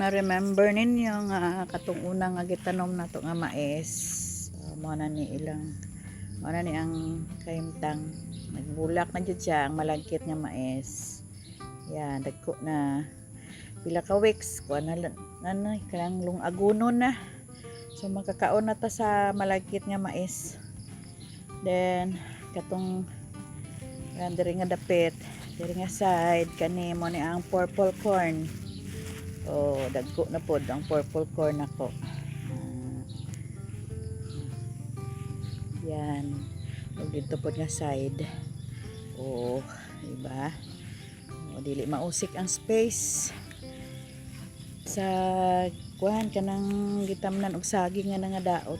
Na-remember ninyo nga katong una nga gitanom nato nga mais, mo na ni ilang, mo na ni ang kahimtang. Nagbulak na jud siya ang malagkit nga mais. Yan, dagko na. Pila ka weeks kuan na na kanang lungagunon na. So makakaon na ta sa malagkit nga mais. Then katong yan, diri nga dapit, diri nga side kani, mo ni ang purple corn. Oh, dagko na pod ang purple corn nako. Ah. Yan. Ug dito pod nga side. Oh, diba? Oh, dili mausik ang space sa kuan, kanang gitamnan og saging nga nangadaot.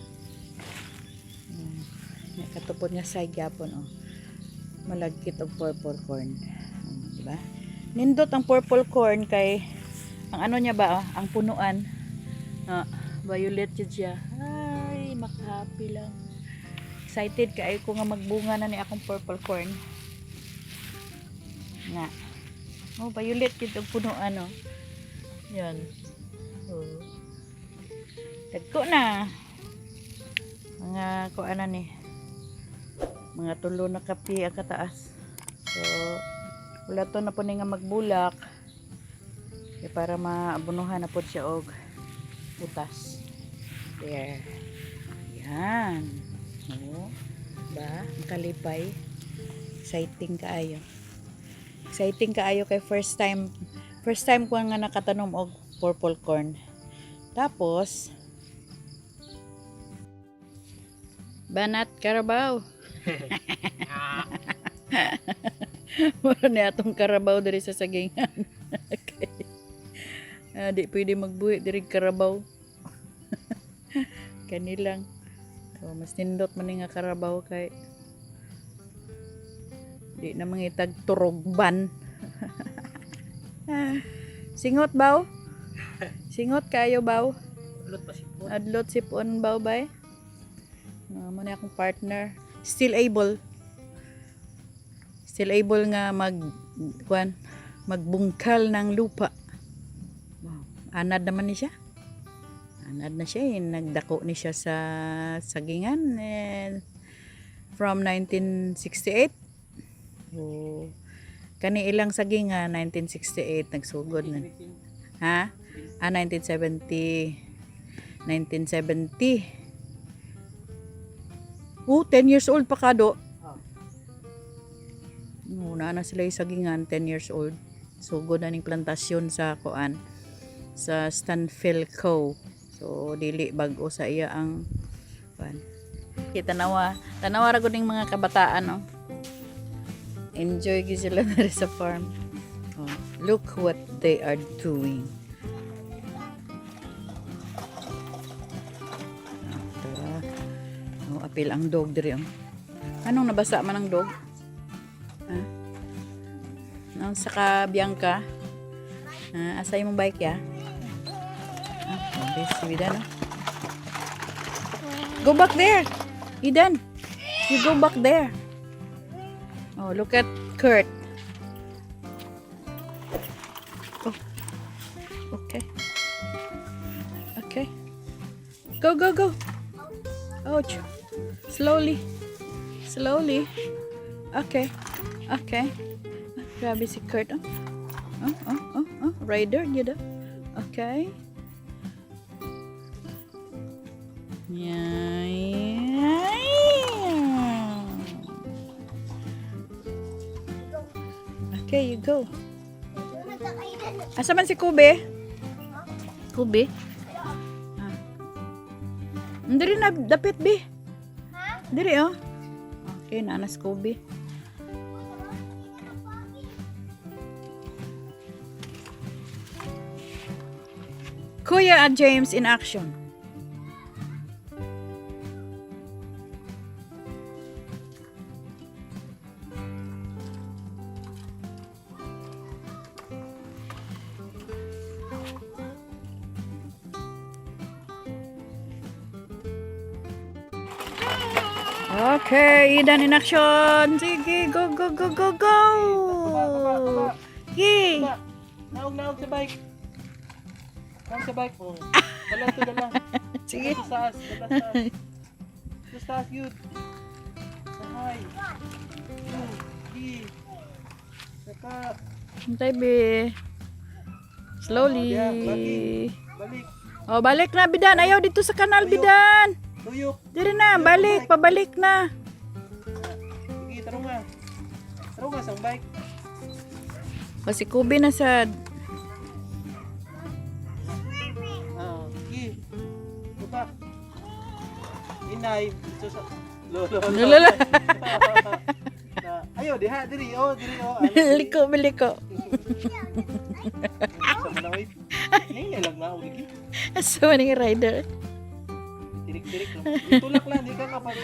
Kato pod nga side gyapon, oh. Malagkit og purple corn. Diba? Nindot ang purple corn kay ang ano niya ba, oh, ang punuan. Ah, violet jud siya. Ay, makahappy lang. Excited kaayo ko nga magbunga na ni akong purple corn. Nga. Oh, violet jud ang punuan, oh. Yan. Oh. Dagko na. Mga kuan na ni. Mga 3 na ka pie ang kataas. So, wala to na po ni nga magbulak. Kaya para maabunuhan na po siya og butas. There. Yan. Oh. Ba? Makalipay. Exciting kaayo. Exciting kaayo kay first time ko nga nakatanom og purple corn. Tapos banat karabaw. Mura ni atong karabaw diri sa sagingan. Okay. Ah, di pwede magbuhi diri karabaw. Kanilang. So, mas nindot man ni nga karabaw kay di na mangitag turugban. Singot baw? Singot kayo, baw? Adlot pa sipon. Adlot sipon, baw bay? Mo na akong partner. Still able. Still able nga mag kuan, magbungkal ng lupa. Wow. Anad naman ni siya. Anad na siya eh. Nagdako ni siya sa sagingan eh, from 1968. Oh. Kani ilang sagingan 1968 nagsugod na. Ha? Ah, 1970. 1970. Oh, 10 years old pa kado. Oh. Una na sila yung sagingan, 10 years old. Sugod na ning plantasyon sa kuan, sa Stanfield Co. So dili bag-o sa iya ang kuan. Kita tanawa, tanawa ra gud ning mga kabataan, no. Enjoy gyud sila diri sa farm. Oh, look what they are doing. Ah, tara. Oh, apil ang dog diri, oh. Anong nabasa man ang dog? Ha? Nang saka Bianca? Ha? Asa imong bike ya? Ah, oh, si Eden, oh. Go back there. Eden. You go back there. Oh, look at Kurt. Oh. Okay. Okay. Go, go, go. Ouch. Slowly. Slowly. Okay. Okay. Ah, grabe si Kurt. Oh. Oh. Rider, yun. Okay. Yeah. Okay, you go. Asa man si Kobe? Kobe? Ah. Diri na dapit bi. Diri, oh. Okay, naa na si Kobe. Kuya at James in action. Okay, Eden in action. Sige, go, go, go, go, go. Yay! Naog, naog sa bike. Mount sa bike. Oh. Dala to, dala. Sige. Dala sa taas, dala sa taas. Sa taas yun. Sakay. Two, three. Saka. Bantay, be. Slowly. Oh, yeah, balik. Balik. Oh, balik na, Bidan. Ayaw dito sa kanal, Bidan. Tuyok. Diri na, balik, pabalik na. Sige, tarong nga. Tarong nga sa bike. Kasi Kobe na sad. Ah, sige. Baba. Inay. Ito sa... Lolo. Lolo, lolo. Na, ayo, diha, diri, oh, diri, oh. Ano, diri. Liko, biliko. Sa mga oy. Nay, lang na, uy. Asa man yung rider? Tirik-tirik lang. Itulak lang, di ka kapag.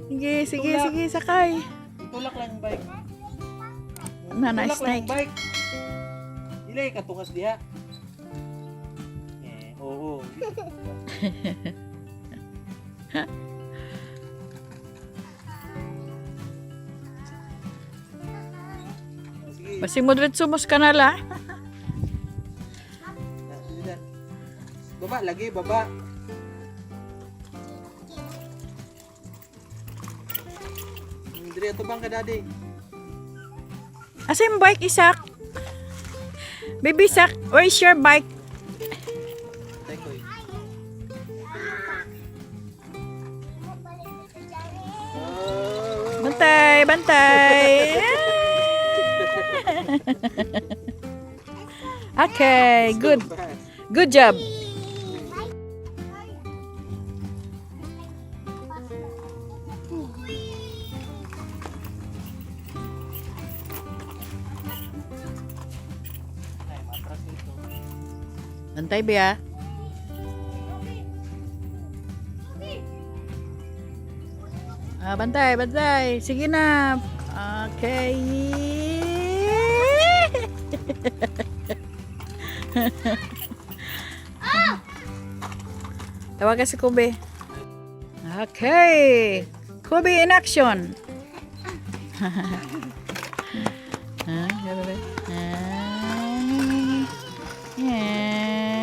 Sige, sige, Tulak. sige, sakay. Itulak lang yung bike. Na, na, Itulak lang yung snake. bike. Dili, katungas diha. Eh, oo. Sige. Basing mo diretso mo sa kanal, ah. Na, sige na. Baba, lagi, baba. Diri ato bang ka, daddy? Asa yung bike, Isak? Baby Isak, where's your bike? Tay ko. Bantay, bantay. Okay, good. Good job. Ay, matras ito. Bantay, Bea. Ah, bantay, bantay. Sige na. Okay. Tawagan si Kobe. Okay. Kobe in action. Ah, grabe. Ah. Yeah.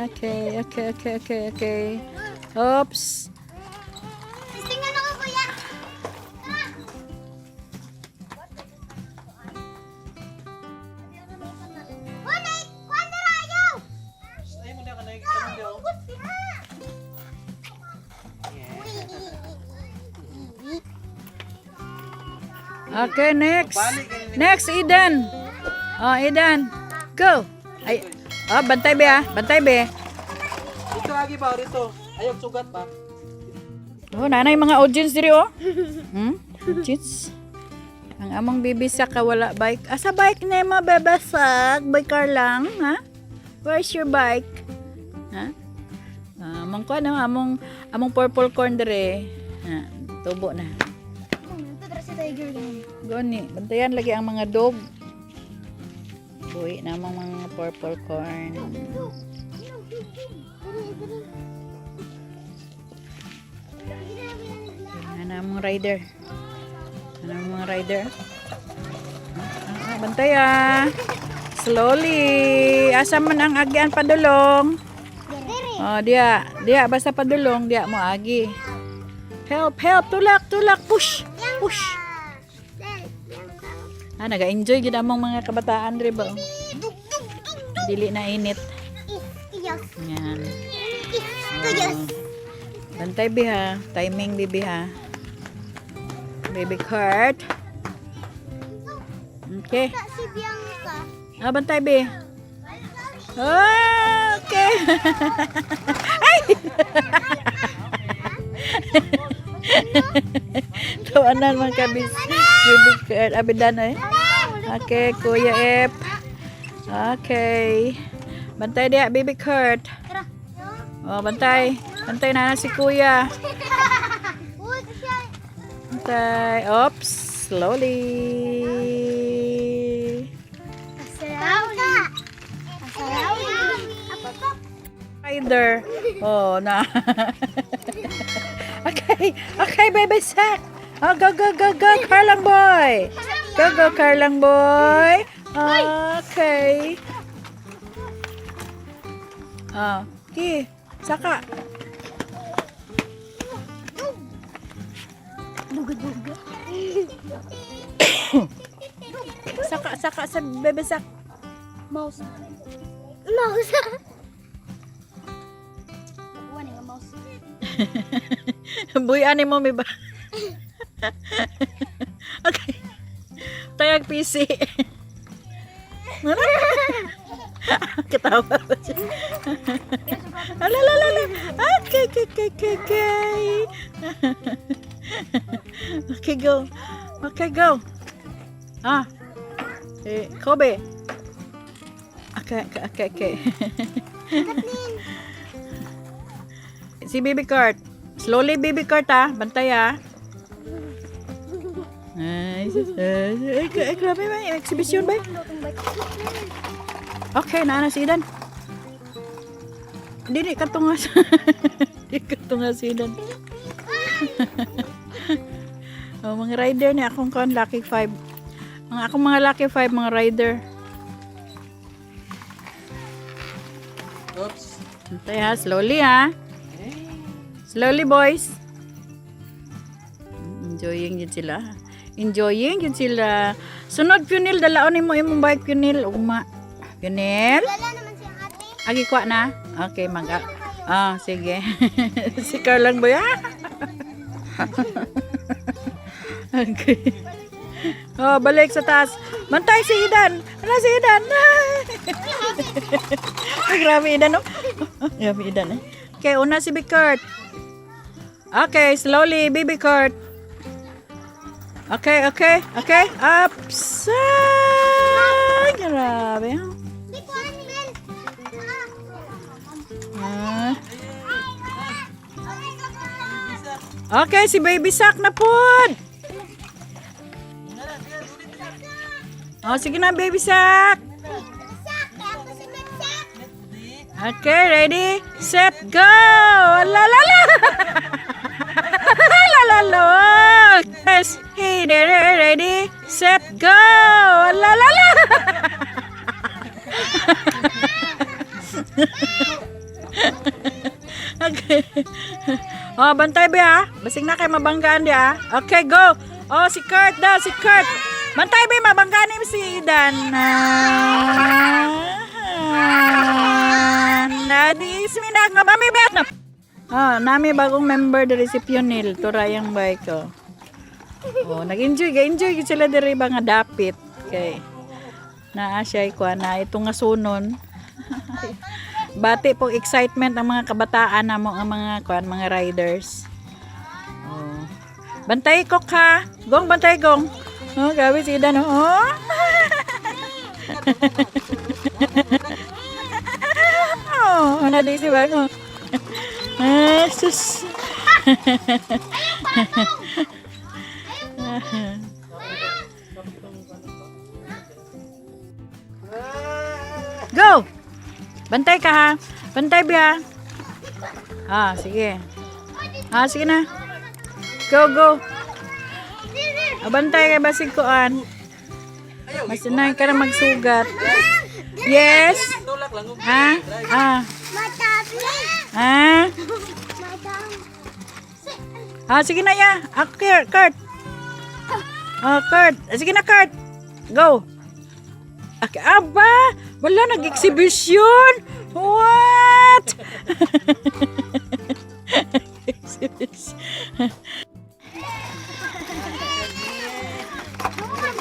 Okay. Oops. Tingnan ako, kuya. Tara! Kuan na rayaw! Ay, mo na ka na yung daw. Okay, next. Next, Eden. Oh, Eden. Go. Ay, oh, bantay be ah. Bantay be. Dito lagi ba dito? Ayaw sugat ba? Oh, nanay mga audience diri oh. Audience. Ang among baby sa kawala bike. Asa bike na mo, bebe sak? By car lang, ha? Where's your bike? Ha? Ah, among ko ano, among among purple corn dire. Ha, tubo na. Ito tara si Tiger lang. Gani, bantayan lagi ang mga dog. Buhi na among mga purple corn. Ano among rider? Ano among mga rider? Ah, ah, bantay ah. Slowly. Asa man ang agian padulong? Oh, diya. Diya, basta padulong, diya mo agi. Help, help, tulak, tulak, push, push. Ah, naga-enjoy gid among mga kabataan diri ba? Dili na init. Yan. Oh. Bantay bi ha. Timing bibi ha. Baby cart. Okay. Si Bianca. Ah, bantay bi. Okay. Ay! Tawanan man kabis. Baby cart. Abidan eh. Okay, Kuya Ep. Okay. Bantay diya, baby Kurt. Tara. Oh, bantay. Bantay na na si Kuya. Uy, siya. Bantay. Oops. Slowly. Bianca. Bianca. Rider. Oh, na. Okay. Okay, baby Sak. Oh, go, go, go, go. Carlang boy. Go, go, Carlang boy. Okay. Ah, okay. Saka. Buga-buga. Saka, saka sa bebe sak. Mouse. Mouse. Nakuha ni nga mouse. Buy ani mo may ba? Okay. Tayag PC. Katawa pa siya. Ala, ala, ala, ala. Okay. Okay, go. Okay, go. Ah. Eh, Kobe. Okay. Si Baby Kurt. Slowly, Baby Kurt, ah. Bantay, ah. Ay, sus, ay, ay, ay, grabe ba? Exhibition ba? Okay, naa na si Idan. Dili ka tungas. Di ka tungas si Idan. Oh, mga rider ni akong kon lucky 5. Mga akong mga lucky 5 mga rider. Oops. Antay ha, slowly ha. Slowly, boys. Enjoying yun sila. Enjoying yun sila. Sunod, Punil, dalaon mo imong bike, Punil. Ugma. Punil? Wala naman siyang ate. Agi kwa na? Okay, mag Ah, sige. Si Carlang ba yan? Okay. Oh, balik sa taas. Bantay si Idan. Ano si Idan? Ay, grabe Idan, oh. Grabe Idan, eh. Okay, una si Baby Kurt. Okay, slowly, Baby Kurt. Okay. Up. Ay, grabe. Di ko ano yan. Ah. Okay, si Baby Sack na pod. Oh, sige na, Baby Sack. Sak! Ako si Sak! Okay, ready, set, go! La la la! La la la! Yes, hey, there, ready, set, go! La la la! Okay. Oh, bantay ba ha? Basing na kay mabanggaan di ha. Okay, go. Oh, si Kurt daw, si Kurt. Bantay ba mabanggaan ni si Idan. Ah, nadi ismina nga mami ba na. Ah, nami bagong member diri si Pionil, turayang bike ko. Oh, nag-enjoy, ga-enjoy gid sila diri ba nga dapit. Okay. Naa siya ikuha na itong nga sunon. Bati po excitement ang mga kabataan namo ang mga kuan mga riders. Oh. Bantay ko ka. Gong, bantay gong. Oh, grabe si Idan oh. Oh. Oh, ano di si Bago? Ah, sus. Go! Bantay ka ha. Bantay biya. Ah, sige. Ah, sige na. Go, go. Ah, bantay kay basig koan. Masanay ka na magsugat. Yes. Tulak lang. Ha? Ah. Madami! Ah. Madami! Ah, sige na ya. Ah, Kurt. Kurt. Ah, Kurt. Ah, sige na, Kurt. Go. Okay. Aba, wala nag-exhibition. What? Exhibition.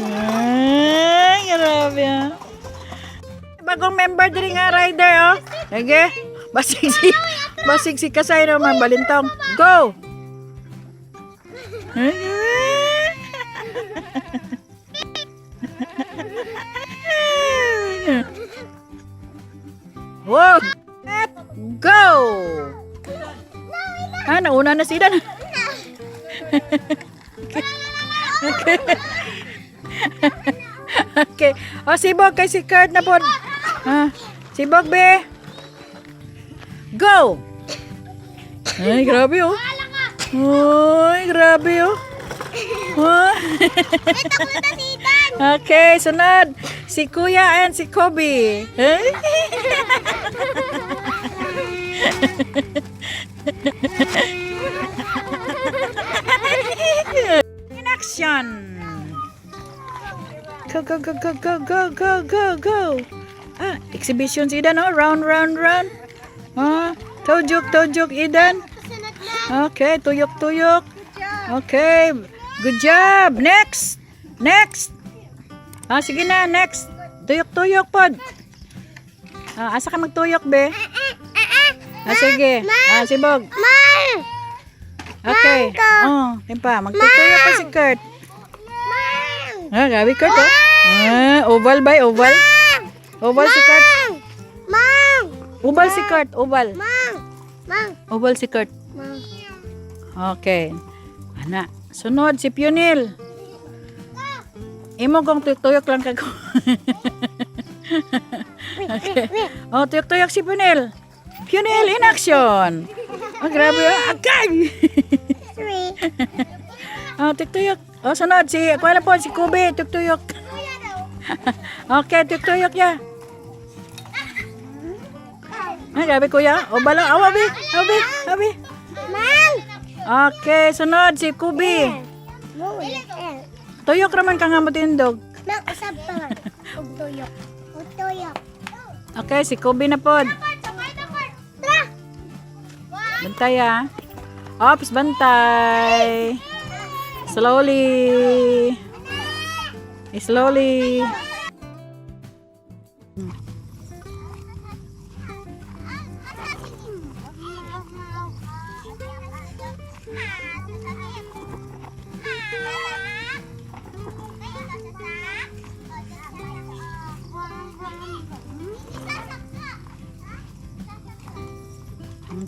Ay, grabe ah. Bagong member diri nga rider oh. Sige. Basig si Kasay naman balintong. Go. Whoa! Let go! Ah, nauna na si Dan. Okay. Okay. O, sibog kay si Kurt na po. Ah, sibog, be. Go! Ay, grabe, oh. Ay, grabe, oh. Ah. Okay, sunod. Si Kuya and si Kobe. In action. Go, go, go, go, go, go, go, go, go. Ah, exhibition si Idan, oh. Round, round, round. Ah, tuyok, tuyok, Idan. Sunod na. Okay, tuyok, tuyok. Okay, good job. Next. Next. Ah, sige na, next. Tuyok, tuyok pod. Ah, asa ka magtuyok, be? Ah, sige. Ah, sibog. Mang! Okay. Oh, pa. Magtutuyok pa si Kurt. Mang! Ah, grabe, Kurt, oh. Ah, oval ba? Oval? Oval si Kurt. Mang! Oval si Kurt. Oval. Mang! Mang! Oval si Kurt. Mang! Okay. Ana. Sunod, si Punil. Imo kong tuyok-tuyok lang kag. Okay. Oh, tuyok-tuyok si Punil. Punil in action. Oh, grabe. Oh. Agay! Three. Oh, tuyok-tuyok. Oh, sunod si kuha na po si Kobe, tuyok-tuyok. Okay, tuyok-tuyok ya. Ay, grabe, kuya. Oh, bala. Oh, abi. Abi. Abi. Mang! Okay, sunod si Kobe. Moon. Tuyok raman ka nga mo tindog. Mang, usab pa man. Og tuyok. Og tuyok. Okay, si Kobe na pod. Tara! Bantay ah. Ops, bantay. Slowly. Slowly.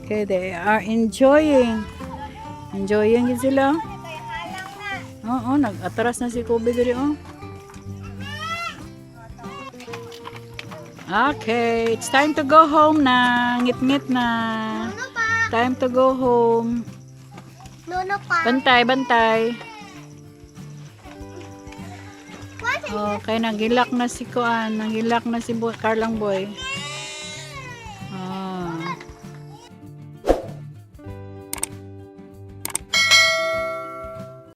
Okay, they are enjoying. Enjoying gid sila. Oo, nag-atras na si Kobe diri oh. Okay, it's time to go home na. Ngit-ngit na. Nuno pa. Time to go home. Nuno pa. Bantay, bantay. Okay, nagilak na si Kuan, nagilak na si Carlang Boy.